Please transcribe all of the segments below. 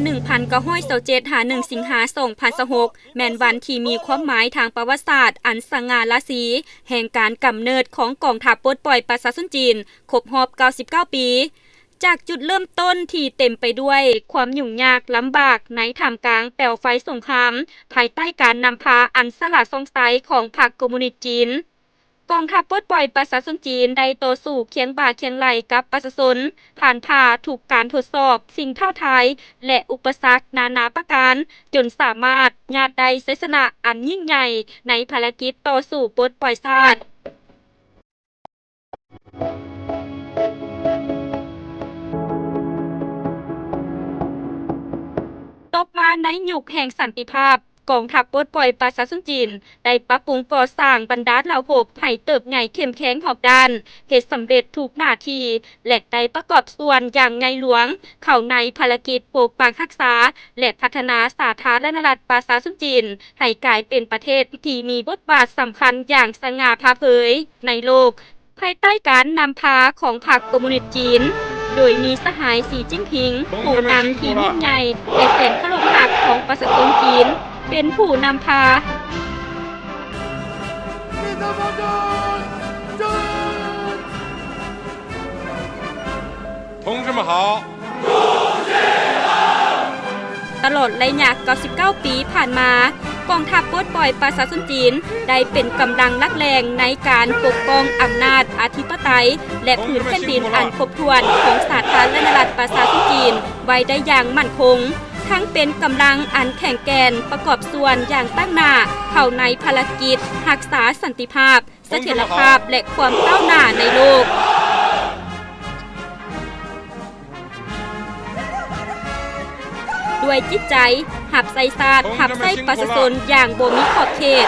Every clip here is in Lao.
ໜຶ່ງພັນເກົ້າຮ້ອຍຊາວເຈັດ ຫາ ໜຶ່ງ ສິງຫາ ສອງພັນຊາວຫົກ ແມ່ນວັນທີ່ມີຄວາມໝາຍທາງປະຫວັດສາດອັນສະຫງ່າລາສີ ແຫ່ງການກຳເນີດຂອງກອງທັບປົດປ່ອຍປະຊາຊົນຈີນ ຄົບຮອບເກົ້າສິບເກົ້າປີ. ຈາກຈຸດເລີ່ມຕົ້ນທີ່ເຕັມໄປດ້ວຍຄວາມຫຍຸ້ງຍາກລຳບາກໃນທ່າມກາງແປວໄຟສົງຄາມ, ພາຍໃຕ້ການນຳພາອັນສະຫຼາດສ່ອງໃສຂອງພັກຄອມມູນິດຈີນ, ກອງທັບປົດປ່ອຍປະຊາຊົນຈີນໄດ້ຕໍ່ສູ້ຄຽງບ່າຄຽງໄຫຼ່ກັບປະຊາຊົນ, ຜ່ານຜ່າທຸກການທົດສອບ, ສິ່ງທ້າທາຍ ແລະ ອຸປະສັກນານາປະການ, ຈົນສາມາດຍາດໄດ້ໄຊຊະນະອັນຍິ່ງໃຫຍ່ໃນພາລະກິດຕໍ່ສູ້ປົດປ່ອຍຊາດ. ຕໍ່ມາໃນຍຸກແຫ່ງສັນຕິພາບ, ກອງທັບປົດປ່ອຍປະຊາຊົນຈີນ ໄດ້ປັບປຸງກໍ່ສ້າງບັນດາດາວຮົບໃຫ້ເຕີບໃຫຍ່ເຂັ້ມແຂງຮອບດ້ານ, ເຮັດສຳເລັດທຸກໜ້າທີ່ ແລະ ໄດ້ປະກອບສ່ວນຢ່າງໃຫຍ່ຫຼວງເຂົ້າໃນພາລະກິດປົກປັກຮັກສາ ແລະ ພັດທະນາສາທາລະນະລັດປະຊາຊົນຈີນ ໃຫ້ກາຍເປັນປະເທດທີ່ມີບົດບາດສຳຄັນຢ່າງສະຫງ່າຜ່າເຜີຍໃນໂລກ. ພາຍໃຕ້ການນຳພາຂອງພັກຄອມມູນິດຈີນ, ໂດຍມີສະຫາຍ ສີຈິ້ນຜິງ ຜູ້ນຳທີ່ຍິ່ງໃຫຍ່ ແລະ ແສນເຄົາລົບຮັກຂອງປະຊາຊົນຈີນ ເປັນຜູ້ນຳພາ. ຕະຫຼອດໄລຍະເກົ້າສິບເກົ້າປີຜ່ານມາ, ກອງທັບປົດປ່ອຍປະຊາຊົນຈີນ ໄດ້ເປັນກຳລັງຫຼັກແຫຼ່ງໃນການປົກປ້ອງອຳນາດອະທິປະໄຕ ແລະ ພື້ນແຜ່ນດິນອັນຄົບຖ້ວນຂອງສາທາລະນະລັດປະຊາຊົນຈີນໄວ້ໄດ້ຢ່າງໝັ້ນຄົງ, ທັງເປັນກຳລັງອັນແຂງແກ່ນປະກອບສ່ວນຢ່າງຕັ້ງໜ້າເຂົ້າໃນພາລະກິດຮັກສາສັນຕິພາບ, ສະຖຽນລະພາບ ແລະ ຄວາມກ້າວໜ້າໃນໂລກ. ດ້ວຍຈິດໃຈຮັບໃຊ້ຊາດ, ຮັບໃຊ້ປະຊາຊົນຢ່າງບໍ່ມີຂອບເຂດ,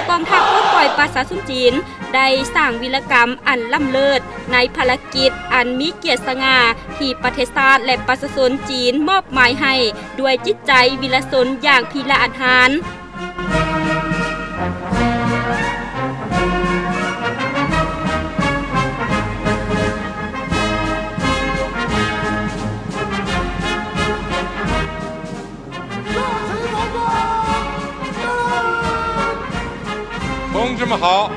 ກອງທັບປົດປ່ອຍປະຊາຊົນຈີນ ໄດ້ສ້າງວິລະກຳອັນລ້ຳເລີດໃນພາລະກິດອັນມີກຽດສະຫງ່າ ທີ່ປະເທດຊາດ ແລະ ປະຊາຊົນຈີນມອບໝາຍໃຫ້ ດ້ວຍຈິດໃຈວິລະຊົນຢ່າງພິລະອາດຫານ. 同志们好！